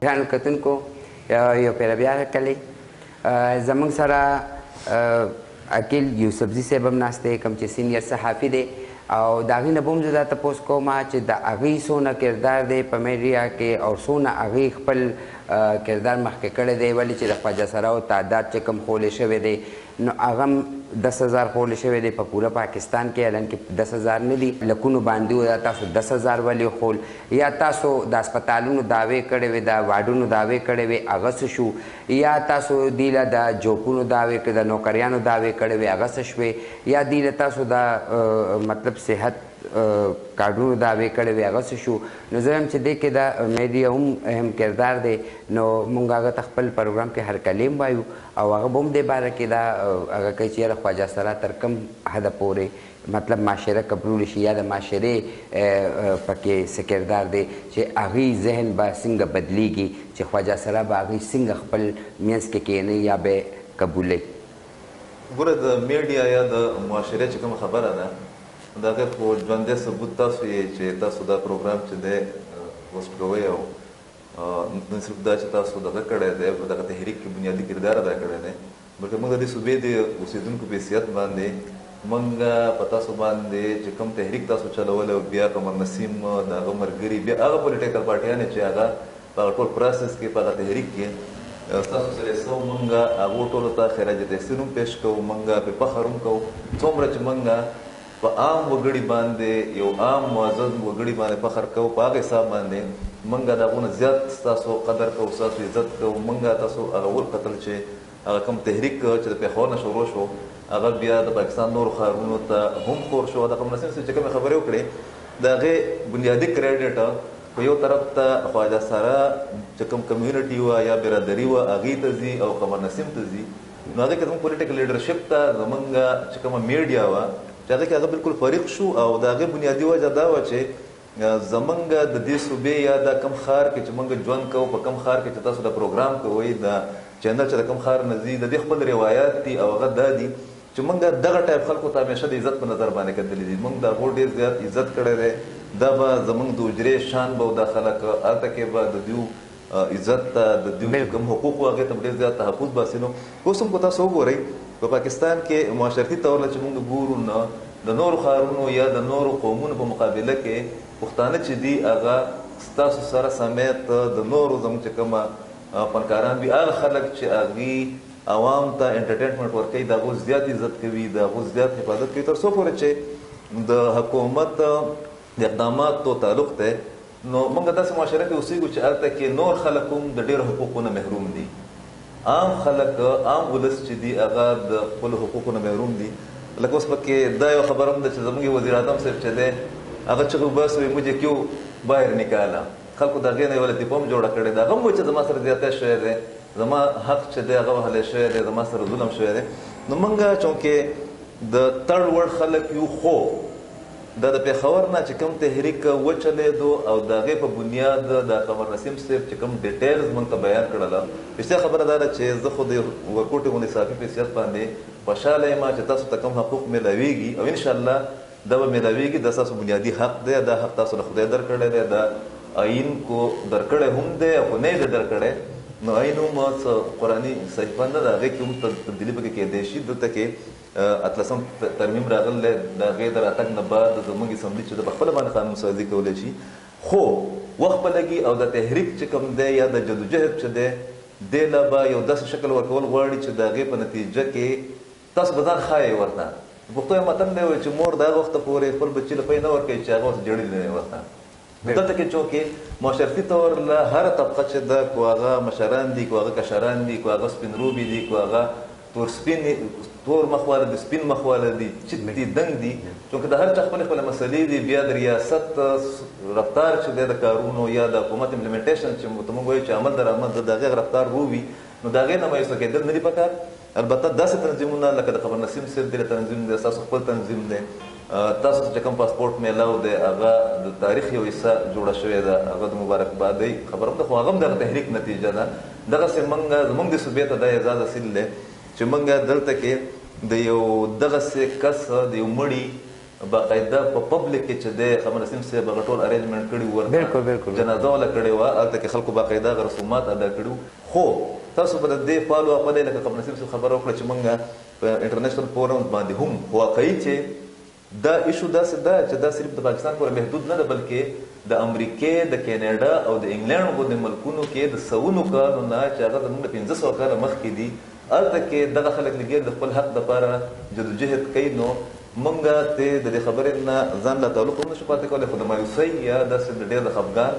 ګرانو کتونکو، یو پیر بیا کلی زمونږ سره عقیل یوسفزي صاحب هم ناست دی، کوم چې senior صحافي دی، او د هغې نه به هم زه دا تپوس کوم چې د هغې څونه کردار دی په میډیا کې او څونه هغې خپل کردار مخکې کړی دی، ولې چې د خواجه سراو تعداد چې کوم ښولی شوی دی نو هغه هم 10,000 ښولی شوی دی په پوره پاکستان کې، حالانکې 10,000 نه دي، لکونو باندې و. دا تاسو 10,000 ولې وښول؟ یا تاسو د هسپتالونو دعوې کړې وې، د وارډونو دعوې کړې وې، هغه څه شو؟ یا تاسو دې له د جوپونو دعوې کړې، د نوکریانو دعوې کړې وې، هغه څه شوې؟ یا دې له تاسو د مطلب صحت کارډونو دعوې کړې وې، هغه څه شو؟ نو زه وایم چې دې کې د میډیا هم اهم کردار دی، نو موږ هغه ته خپل پروګرام کې هرکلی هم وایو او هغه به هم دې باره کې دا هغه کوي چې یاره خواجه سرا تر کوم حده پورې مطلب معاشره قبول شي یا د معاشرې پکې څه کردار دی چې هغوی ذهن به څنګه بدلیږي، چې خواجه سرا به هغوی څنګه خپل منځ کې کښېنوي یا به قبولوي. ګوره، د میډیا یا د معاشرې چې کومه خبره ده د هغې خو ژوندی ثبوت تاسو یې چې تاسو دا پروګرام چې دی host کوئ، او نه صرف دا چې تاسو دغه کړی دی، په دغه تحریک کې بنیادي کردار ادا کړی دی، بلکې موږ د دې صوبې د اوسېدونکو په حیثیت باندې موږ په تاسو باندې چې کوم تحریک تاسو چلولی او بیا قمر نسیم د هغه ملګري، بیا هغه political پارټیانې چې هغه په هغه ټول process کې په هغه تحریک کې ستاسو سره څه وو، موږ هغو ټولو ته خراج تحسین هم پېش کوو، موږ پرې فخر هم کوو. څومره چې موږ په عام وګړي باندې، یو عام معزز وګړي باندې فخر کوو، په هغه حساب باندې موږ د هغو نه زیات ستاسو قدر کوو، ستاسو عزت کوو. موږ تاسو هغه وکتل چې هغه کوم تحریک چې د پېښور نه شروع شو، هغه بیا د پاکستان نورو ښارونو ته هم خور شو. د قمر نسیم صاحب چې کومې خبرې وکړې، د هغې بنیادي credit په یو طرف ته خواجه سرا چې کوم community وه یا برادري وه هغې ته ځي او قمر نسیم ته ځي. نو هغې کې زموږ political leadership ته زموږ چې کومه میډیا وه چې هغې کې هغه بالکل فریق شو. او د هغې بنیادي وجه دا وه چې زمونږ د دې صوبې یا د کوم ښار کې چې موږ ژوند کوو، په کوم ښار کې چې تاسو د پروګرام کوئ، د چینل چې د کوم ښار نه ځي، د دې خپل روایات دي او هغه دا دي چې موږ دغه ټایپ خلکو ته همیشه د عزت په نظر باندې کتلي دي. موږ د هغو ډېر زیات عزت کړی دی. دا به زمونږ د حجرې شان به دا خلک هلته کې به د دوی عزت ته، د دوی چې کوم حقوق وو هغې ته به ډېر زیات تحفظ باسي. نو اوس هم که تاسو وګورئ په پاکستان کې معاشرتي طور له چې موږ ګورو، نه د نورو ښارونو یا د نورو قومونو په مقابله کې پښتانه چې دي هغه ستاسو سره سمیت د نورو زموږ چې کومه فنکاران دي، هغه خلک چې هغوی عوام ته entertainment ورکوي، د هغو زیات عزت کوي، د هغو زیات حفاظت کوي، تر څو پورې چې د حکومت د اقداماتو تعلق دی. نو موږ داسې معاشره کې اوسېږو چې هلته کې نور خلک هم د ډېرو حقوقو نه محروم دي. عام خلک، عام ولس چې دي هغه د خپلو حقوقو نه محروم دي. لکه اوس پکې دا یو خبره هم ده چې زموږ وزیر اعظم صاحب چې دی هغه چغې وباسي وایي مجھے کیوں باهر نکالا، خلکو د هغې نه یوه لطیفه هم جوړه کړې ده. هغه هم وایي چې زما سره زیاتی شوی دی، زما حق چې دی هغه وهلی شوی دی، زما سره ظلم شوی دی. نو موږ چونکې د تړ وړ خلک یو، خو دا د پېښور نه چې کوم تحریک وچلېدو او د هغې په بنیاد د قمر نسیم صاحب چې کوم details موږ ته بیان کړله، رښتیا خبره دا ده چې زه خو د ورکوټې غوندې صحافي په حیثیت باندې خوشحاله یم چې تاسو ته کوم حقوق میلاویږي او انشاءالله دا به میلاویږي. دا ستاسو بنیادي حق دی، دا حق تاسو له خدای درکړی دی، دا آیین کو درکړی هم دی او که نه یې دی درکړی نو آیین هم څه قرآني صحیفه نه ده، هغې کې هم تبدیلي پکې کېدی شي. دلته کې اتلسم ترمیم راغلی دی، د هغې د راتګ نه بعد زموږ اسمبلي چې ده په خپله باندې قانون سازي کولی شي، خو وخت به لګي او د تحریک چې کوم دی یا د جدوجهد چې دی دې له به یو داسې شکل ورکول غواړي چې د هغې په نتیجه کې تاسو به ځان ښایئ ورته. پښتو یو متل دی وایي چې مور د هغه وخته پورې خپل بچي له پی نه ورکوي چې هغه ورته ژړلي نه وي ورته. دلته کې چونکې معاشرتي طور له هره طبقه چې ده، کو هغه مشران دي، کو هغه کشران دي، کو هغه سپین روبي دي، کو هغه تور سپین تور مخ واله دي، سپین مخ واله دي، چت دي، دنګ دي، چونکې د هر چا خپلې خپلې مسلې دي. بیا د ریاست رفتار چې دی د کارونو یا د حکومت implementation چې ته موږ وایو چې عمل درآمد د هغې رفتار ورو وي، نو د هغې نه مایوسه کېدل نه دي پکار. البته داسې تنظیمونه لکه د قمر نسیم صاحب دی تنظیم دی، ستاسو خپل تنظیم دی، تاسو ته چې کوم پاسپورټ میلاو دی هغه د تاریخ یو حصه جوړه شوې ده، هغه د مبارکبادۍ خبره هم ده، خو هغه هم دغه تحریک نتیجه ده. دغسې موږ زموږ د صوبې ته دا اعزاز حاصل دی چې موږ دلته کې د یو دغسې کس د یو مړي باقاعده په public کې چې دی قمر نسیم صاحب هغه ټول arrangement کړي ورته، بالکل بالکل جنازه ولا کړې وه، هلته کې خلکو باقاعده هغه رسومات ادا کړي وو. خو تاسو به د دې follow up دی، لکه قمر نسیم صاحب خبره وکړه چې موږ په international forums باندې هم واقعي چې دا issue داسې ده چې دا صرف د پاکستان پورې محدود نه ده، بلکې د امریکې، د کینیډا او د انګلینډ غوندې ملکونو کې د سوونو کالو نه چې هغه زموږ د 500 کاله مخکې دي، هلته کې دغه خلک لګیا د خپل حق دپاره جدوجهد کوي. نو مونږ ته د دې خبرې نه ځان له تعلق هم نشو پاتې کولی، خو د مایوسۍ یا داسې د ډېر د خفګان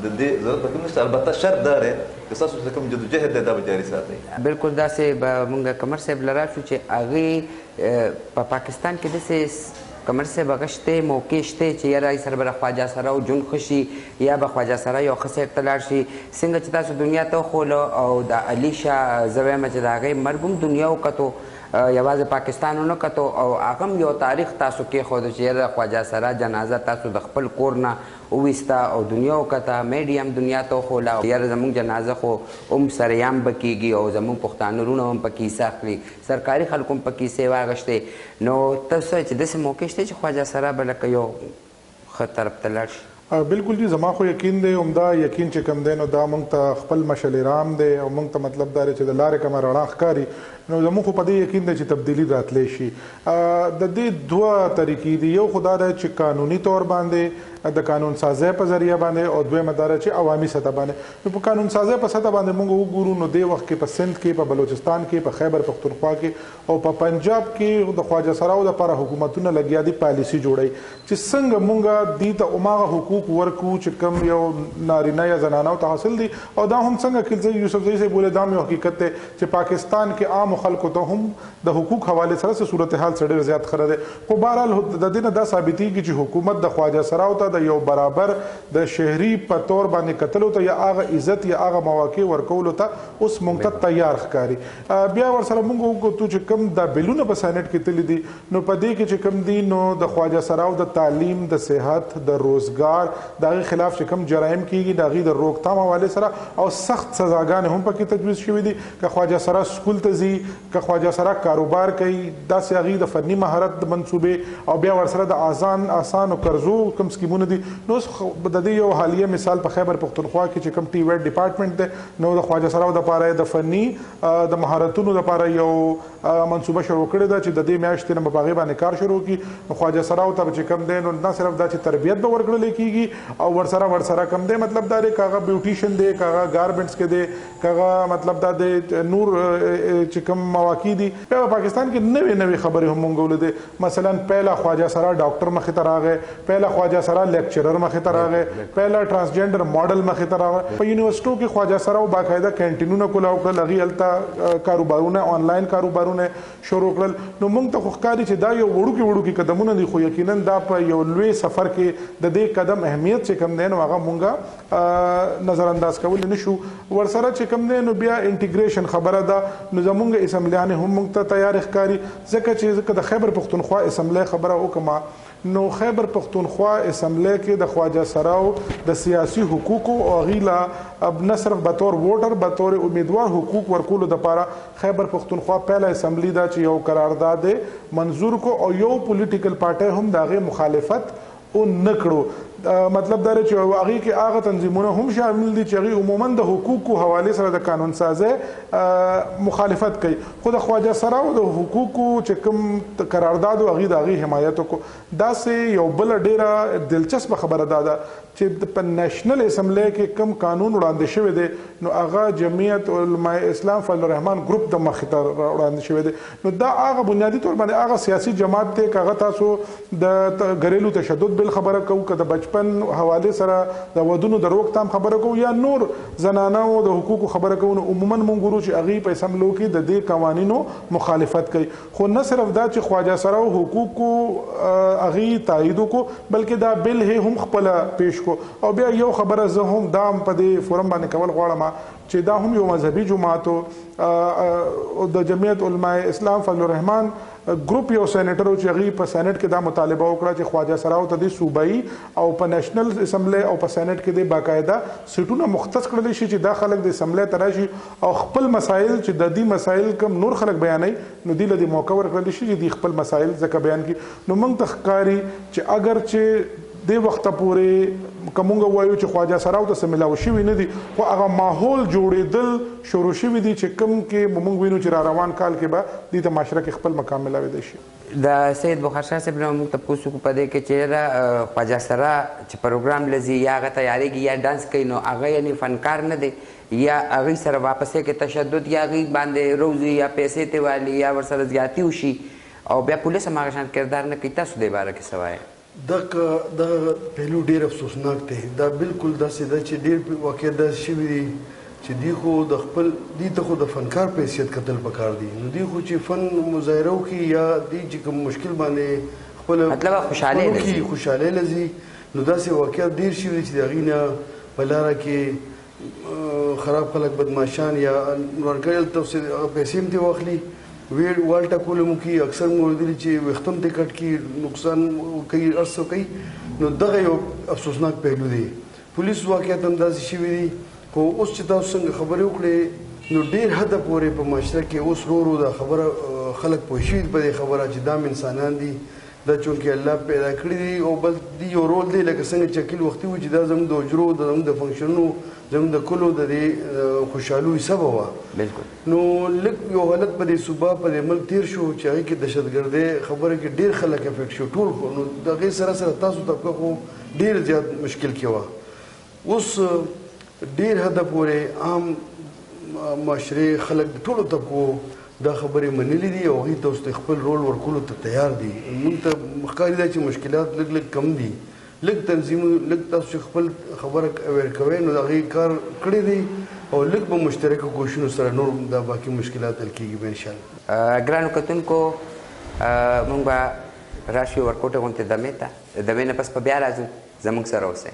د دې ضرورت پکې نشته. البته شرط دا دی چې ستاسو چې کوم جدوجهد دی دا به جاري ساتئ. بالکل داسې به مونږ قمر صاحب له راشو چې هغې په پاکستان کې داسې قمر صاحب هغه شته موقع شته چې یاره هغې سره به د خواجه سره او ژوند ښه شي، یا به خواجه سره یو ښه سیټ ته لاړ شي. څنګه چې تاسو دنیا ته وښوله او د علي شاه زه وایم چې د هغې مرګ هم دنیا وکتو، یوازې پاکستان ونه کتو، او هغه هم یو تاریخ تاسو کېښودو چې یاره خواجه سره جنازه تاسو د خپل کور نه وویسته او دنیا وکته، میډیا هم دنیا ته وښوله، یاره زموږ جنازه خو هم سریام به کېږي او زموږ پښتانه وروڼه هم پکې حصه اخلي، سرکاري خلکو هم پکې حصې واخیستې. نو تاسو چې داسې موقع شته چې خواجه سره به لکه یو ښه طرف ته لاړ شي؟ بالکل جی، زما خو یقین دی، همدا یقین چې کوم دی نو دا موږ ته خپل مشعل رام دی، او موږ ته مطلب دا دی چې د لارې کومه رڼا ښکاري، نو زموږ خو په دې یقین دی چې تبدیلي راتلی شي. د دې دوه طریقې دي، یو خو دا دی چې قانوني طور باندې د قانون سازۍ په ذریعه باندې، او دویمه دا ده چې عوامي سطح باندې. نو په قانون سازۍ په سطح باندې موږ وګورو نو دې وخت کې په سند کې، په بلوچستان کې، په خیبر پښتونخوا کې او په پنجاب کې د خواجه سراو دپاره حکومتونه لګیا دي پالیسي جوړوي چې څنګه موږ دې ته هماغه حقوق ورکړو چې کوم یو نارینه یا زنانو ته حاصل دي. او دا هم څنګه کلزی یوسفزی صاحب بولې، دا هم یو حقیقت دی چې پاکستان کې عامو خلکو ته هم د حقوق حوالې سره څه صورتحال څه ډېر زیات ښه دی. خو بهرحال د دې نه دا ثابتېږي چې حکومت د خواجه سراو ته د یو برابر د شهري په تور باندې کتلو ته یا هغه عزت یا هغه مواقع ورکولو ته اوس موږ ته تیار ښکاري. بیا ورسره موږ وکتو چې کوم دا بلونه په سینټ کې تللي دي، نو په دې کې چې کوم دي نو د خواجه سراو د تعلیم، د صحت، د روزګار، د هغې خلاف چې کوم جرایم کېږي د هغې د روکتام حوالې سره او سخت سزاګانې هم پکې تجویز شوي دي. که خواجه سرا سکول ته ځي، که خواجه سرا کاروبار کوي، داسې هغې د فني مهارت د منصوبې او بیا ورسره د آسانو قرضو کوم سکیمونه دي. نو اوس د دې یو حالیه مثال په خیبر پښتونخوا کې چې کوم TVET department دی، نو د خواجه سراو دپاره د فني د مهارتونو دپاره یو منصوبه شروع کړې ده چې د دې میاشتې نه به په هغې باندې کار شروع کړي. نو خواجه سراو ته به چې کوم دی نو نه صرف دا چې تربیت به ورکړل کېږي او ورسره کوم دی مطلب دا دی که هغه beautician دی، که هغه garments کې دی، که هغه مطلب دا دی نور چې کوم مواقع دي. بیا په پاکستان کې نوې نوې خبرې هم مونږ ولیدې، مثلا پهله خواجه سرا ډاکټر مخې ته راغی، پهله خواجه سرا lecturer مخې ته راغی، پهله transgender model مخې ته راغی. په یونیورسټو کې خواجه سراو باقاعده کینټینونه کولاو کړل، هغې هلته کاروبارونه آنلاین کاروبارونه شروع کړل. نو مونږ ته خو ښکاري چې دا یو وړوکي وړوکي قدمونه دي، خو یقینا دا په یو لوی سفر کې د دې قدم اهمیت چې کوم دی نو هغه مونږ نظر انداز کولی نه شو. ورسره چې کوم دی نو بیا integration خبره ده، نو زمونږ اسمبلیانې هم مونږ ته تیارې ښکاري، ځکه چې د خیبر پښتونخوا اسمبلی خبره وکړم نو خیبر پښتونخوا اسمبلی کې د خواجه سراو د سیاسي حقوقو او هغې له نه صرف بطور voter بطور امیدوار حقوق ورکولو دپاره خیبر پښتونخوا پهله اسمبلی ده چې یو قرارداد منظور کو او یو political party هم د هغې مخالفت ونه کړو. مطلب دا دی چې هغې کې هغه تنظیمونه هم شامل دي چې هغې عموماً د حقوقو حوالې سره د قانون سازۍ مخالفت کوي، خو د خواجه سراو د حقوقو چې کوم قرارداد و هغې د هغې حمایت وکړو. داسې یو بله ډېره دلچسپه خبره دا ده چې په national assembly کې کوم قانون وړاندې شوی دی نو هغه جمعیت علماء اسلام فضل الرحمن ګروپ د مخې ته وړاندې شوی دی. نو دا هغه بنیادي طور باندې هغه سیاسي جماعت دی که هغه تاسو د ګریلو تشدد بل خبره کوو، که د بچپن حوالې سره د ودونو د روکتام خبره کوو یا نور زنانو د حقوقو خبره کوو، نو عموماً موږ ګورو چې هغې په اسمبلو کې د دې قوانینو مخالفت کوي. خو نه صرف دا چې خواجه سراو حقوقو هغې تایید وکړو، بلکې دا بل یې هم خپله پیش کو. او بیا یو خبره زه هم دا هم په دې فورم باندې کول غواړم چې دا هم یو مذهبي جماعت او د جمعیت علماء اسلام فضل الرحمن ګروپ یو سېنیټر چې هغه په سېنیټ کې دا مطالبه وکړه چې خواجه سراو ته د صوبایي او په نېشنل اسمبلی او په سېنیټ کې د باقاعده سیټونه مختص کړل شي چې دا خلک د اسمبلی ته راشي او خپل مسایل چې د دې مسایل کم نور خلک بیانوي، نو دی له دې موقع ورکړل شي چې دی خپل مسایل ځکه بیان کړي. نو موږ ته ښکاري چې اگر چې دې وخته پورې که مونږ وایو چې خواجه سراو ته څه ملاو شوي نه دي، خو هغه ماحول جوړېدل شروع شوي دي چې کوم کې مونږ وینو چې را روان کال کې به دې ته معاشره کې خپل مقام ملاوېدی شي. د سید بخار شاه صاحب نه موږ تپوس وکړو په دې کې چې یاره خواجه سرا چې پروګرام لځي یا هغه تیارېږي یا ډانس کوي، نو هغه یعنی فنکار نه دی، یا هغوی سره واپسې کې تشدد یا هغوی باندې روزي یا پیسې ترې والي یا ورسره زیاتي وشي او بیا پولیس هم هغه شان کردار نه کوي، تاسو دې باره کې څه وایئ؟ دغه پهلو ډیر افسوسناک دی. دا بالکل داسې ده چې ډیر واقعیت داسې شوي دي چې دی خو د خپل دی ته خو د فنکار په حیثیت کتل پکار دي، نو دی خو چې فن مظاهره وکړي یا دی چې کوم مشکل باندې خپل مطلب خوشحالۍ لځي، خوشحالۍ لځي، نو داسې واقعیت ډیر شوي دي چې د هغې نه په لاره کې خراب خلک، بدماشان یا ورکړي هلته پیسې هم ترې واخلي، ویړ وال ټکول مو کی، اکثر مو لیدلي چې ویښته هم ترې کټ کړي، نقصان کوي، هر څه کوي. نو دغه یو افسوسناک پهلو دی. پولیس واقعیت هم داسې شوي دي، خو اوس چې تاسو څنګه خبرې وکړې نو ډېر حده پورې په معاشره کې اوس ورو ورو دا خبره خلک پوه شوي په دې خبره چې دا هم انسانان دي، دا چونکې الله پیدا کړي دي او بل دی یو رول دی، لکه څنګه چې عقیل وختي و چې دا زموږ د حجرو، زموږ د فنکشنونو، زموږ د کلو د دې خوشحالو حصه به وه. نو لږ یو حالت په دې صوبه په دې ملک تېر شو چې هغې کې دهشتګردۍ خبره کې ډېر خلک افیکټ شو ټول، خو نو د هغې سره سره تاسو طبقه خو ډېر زیات مشکل کې وه. اوس ډېر حده پورې عام معاشرې خلک د ټولو طبقو دا خبرې منلې دي او هغوی ته اوس د خپل رول ورکولو ته تیار دي. موږ ته ښکاري دا چې مشکلات لږ لږ کم دي، لږ تنظیم، لږ تاسو چې خپل خبره اویر کوئ نو د هغې کار کړی دی او لږ به مشترکو کوششونو سره نور دا باقي مشکلات حل کېږي به انشاءالله. ګرانو کتونکو، موږ به راشو ورکوټې غونتې دمې ته، دمې نه پس به بیا راځو، زموږ سره اوسئ.